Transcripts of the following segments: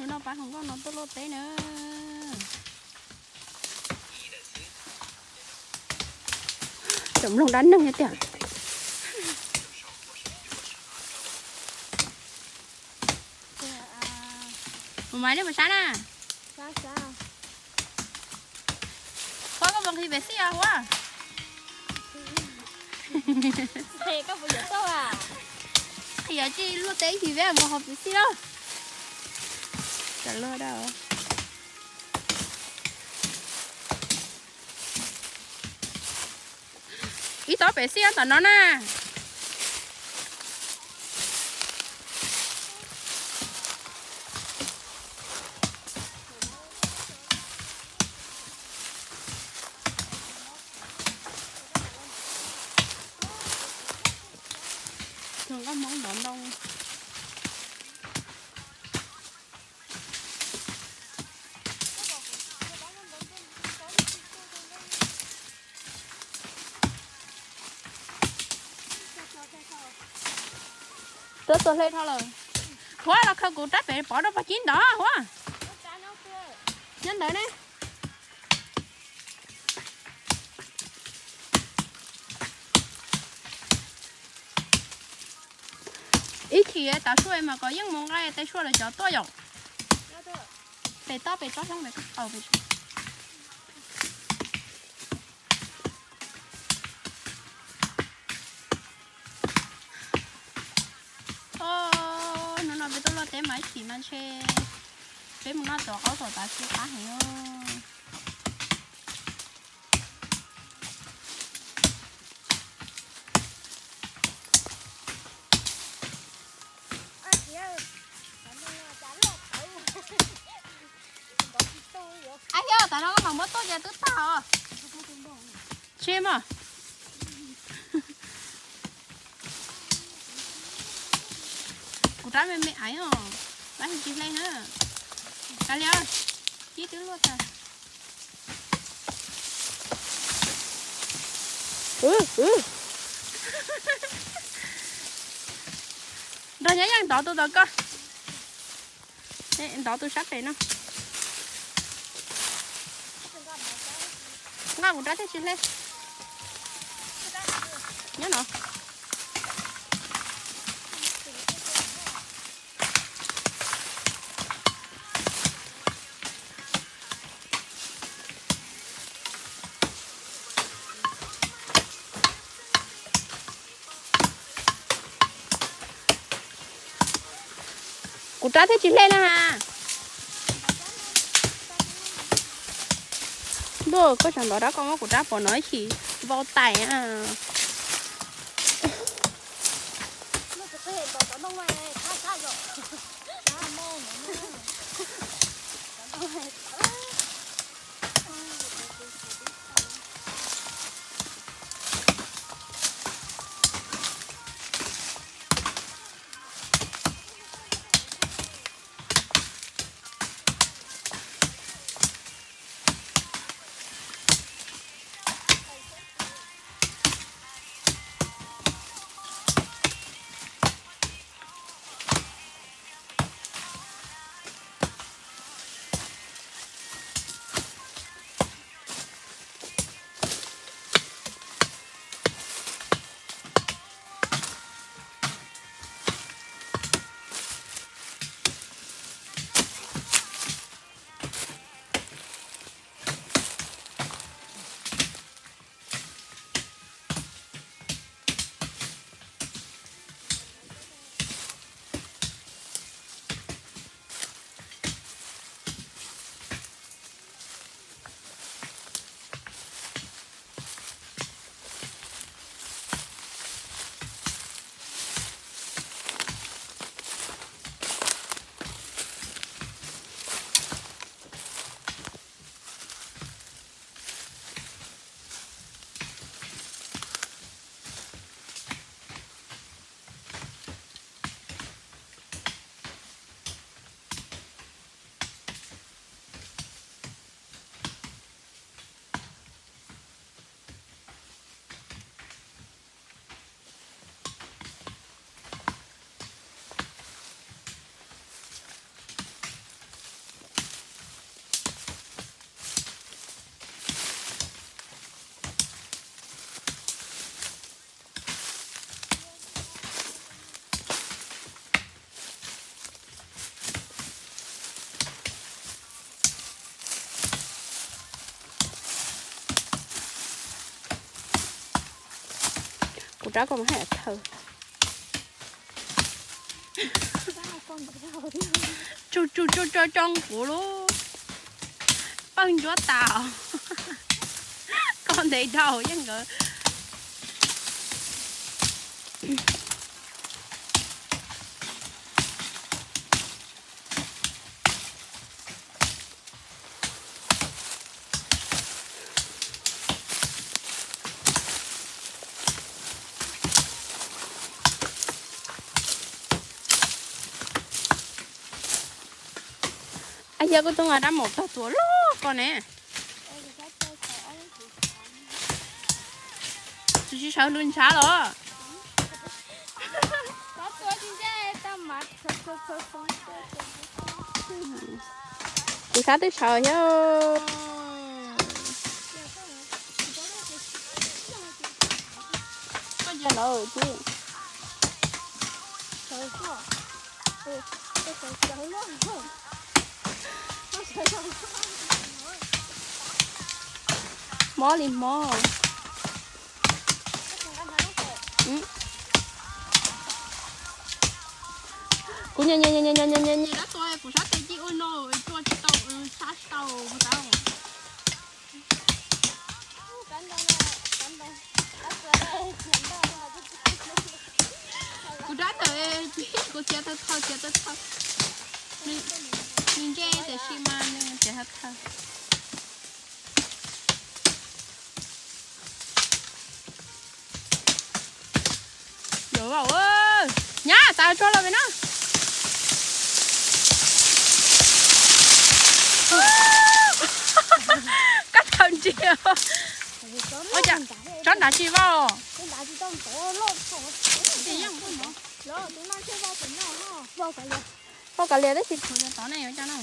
Hnub no pab hluas nkauj no tuaj luaj teb na. Tseem mloog dab neeg tiag. Mus mas nej mus sab na. Huab, koj mus nqhis pem xij os Huab. Qhia tsis luaj teb ib pliag peb mus haus pem xij lauj. Ib tob pem xij tom no na. Tus nkauj Hmoob ntov ntoo. Tuaj txog hle dhau lawm. Huab, los khaws kuv rab pem pov rau pog Cib ntov Huab. Nyob ntawd ne. Ib chim tav su mas kov yeej mus nqa tej suab lawv cov tuaj yom. Pem toj pem tsob xyoob pem. Hnub no peb tuaj luaj teb mas ib chim mas ntshe peb mus noj tom qaub tom tav tsis qab heev. Ab, yog tav no koj mam muab tuaj ces twb tag os. Tsis mas. Kuv rab me me aiv os, rab tsis hle na. Kav liam, Cib twb luaj tag. Nrog nyob yeej ntov tus ntawm koj. Ntov tus sab pem no. Nqa kuv rab thiaj tsis hle. Nyob no. Kuv rab thiaj tsis hle na ha. Ntuj, koj tseem ntov rab, koj muab kuv rab pov no ib chim vau tais. Rov kom mus hais thawj. Tsu tsu tsu tsu tso kuv lub pawg ntsuab tas. Koj ntev dhau yeej nkawd. Yog kuv tub nqa rab maum tog tuav loj ko ne. Tsis sawv lub ntshav los. Kuv sab twb sawv thiab. Koj lawm ces. Mob li mob. Kuv nyiam nyiam nyiam nyiam nyiam nyiam dab tuag, kuv sab tes ci ua no, tua tsis tau, sab tsis tau, kuv sab. Kuv rab ntawm kuv txiav tau thawj, txiav tau thawj. Nws ntse tiam sis mas nws txiav tau thawj. Nyab, xav tso los pem no. Kab thaum ntsia. Ua cas tsob nrad tsis vau? Vau kav liam tab sis kuv tov ne yuav cov no.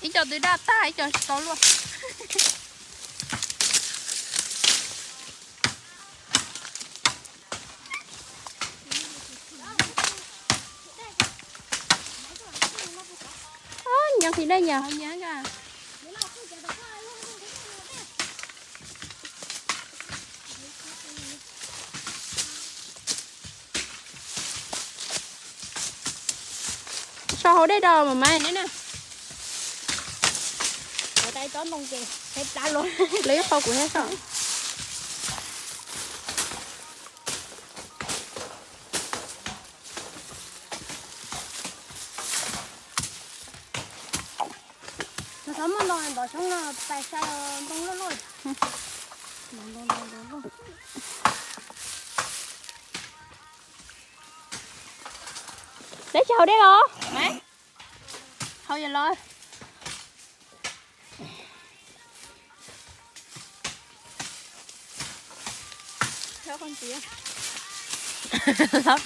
Ib co twb daj tag, ib co tsis tau luaj. Nyob khi daj nyias hauv nyias nka. So hauv dej rau mam mas ne na. Lawv ib qho kuv thiab so. Xov muaj ntoo ntov xyoob no pais sai ntoo luaj luaj. Peb tsis haus dej los? Haus yam los. Hlob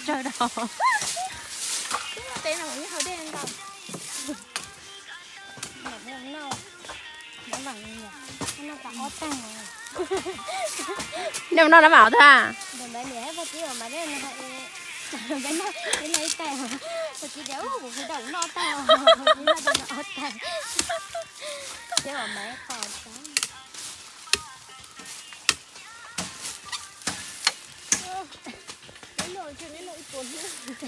tsawg dhau. Teb no yeej haus dej ntau. Noj, noj tas ob tag. Nej mus noj nab mam tag.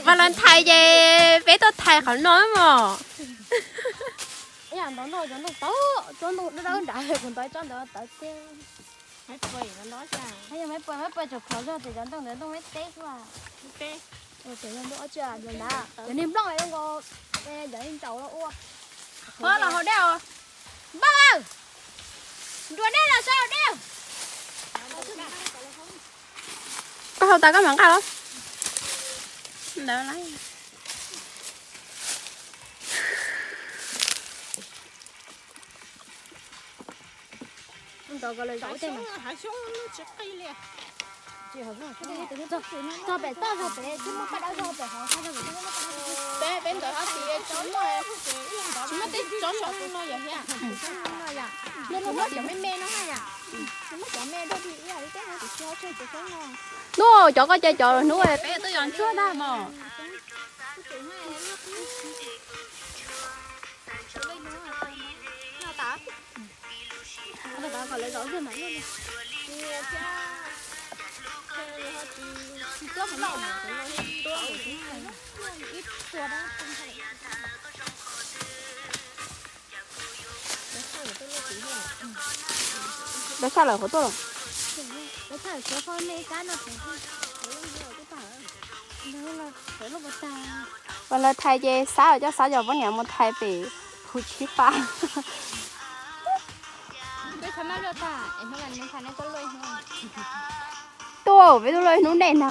Mas los thais ces peb tuaj thais qhov no mos. Ntov no cov ntoo tawv, cov ntoo dawb dawb nrad kuv ntov tsob ntawd tawv tiag. Yog maiv puas maiv puas tsuas kho zog ces cov ntoo ntawd ntoo maiv teb xwb. Cov niag nplooj zoo nkaus, cov niag ntsaum los ua. Los haus dej os. Npauj, nruam dej los saib haus dej. Koj haus tas koj mam nqa los. Ntawd lawm. Ntawd ko lawv zaum tej mas. Txog pem toj zog pem twb muaj paj dab zog pem hov. Peb ntawd hov tias tsis muaj, tsis muaj tej tsob xyoob no yom thiab. Nej muab cov me me no na yom. Muab cov me rau ti ib yam li tej no tiam sis ho tseg cov xyoob no. Hnub cov koj cai cov hnub peb twb yuav ntsuag ntag mos. Lawv zov ntag mas. Lawv tshaj lawm qhov tuaj los? Pas lawv thais ces xav coj xav cov poj niam mus thais pem Phu Tshib Fab. Tuaj peb tuaj luaj ib hnub nej na.